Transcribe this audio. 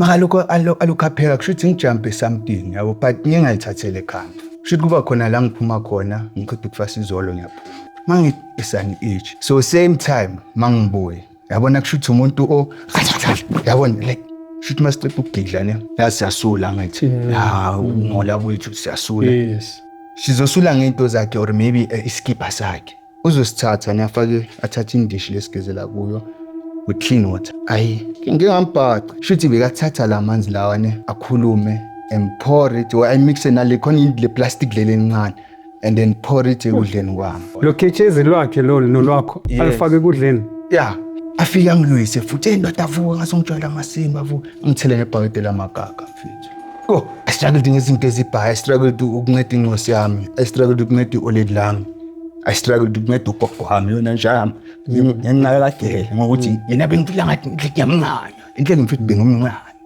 Makalokho alokhu apheka, kusho ukuthi ngijampe something, yabo, but ngingayithathele ekhanda. Kusho ukuthi kuba khona la ngiphuma khona, ngiqeda ukufasa izolo, ngiyaphuma. Mangithi isani age. So same time mangibuye. Yabona, kusho ukuthi umuntu o yabona, like, kusho ukuthi masiqeda ukugidla, ne, yazi siyasula, ngithi ya ungola kwethu, siyasula. Sizosula ngento zakhe or maybe iskipa sakhe. Uzosithatha niyafake, athathe indishi lesigezela kuyo with clean water. Ayi, ngingambhaci. Shuthi bekathatha la manzi lawa, ne, akhulume and pour it or ayimixe nale khona le plastic leli encane and then pour it ekudleni kwami. Lo khetshezi lwakhe lolu nolwakho alufake ekudleni. Ya, afike angilwise futhi, endoda, avuka ngasongitshela amasimba, avuka ngithele ngebhakede lamagaga, mfethu. Oh, I struggled ngezinto ezibhayi, I struggled ukunceda incosi yami, I struggled ukunceda i-oledi lami, I struggled ukunceda ugogo wami, yona nje yami ngenxa yakadele, ngokuthi yena bengifila ngathi ngiyamncane inhlelo, mfethu, bengimncane.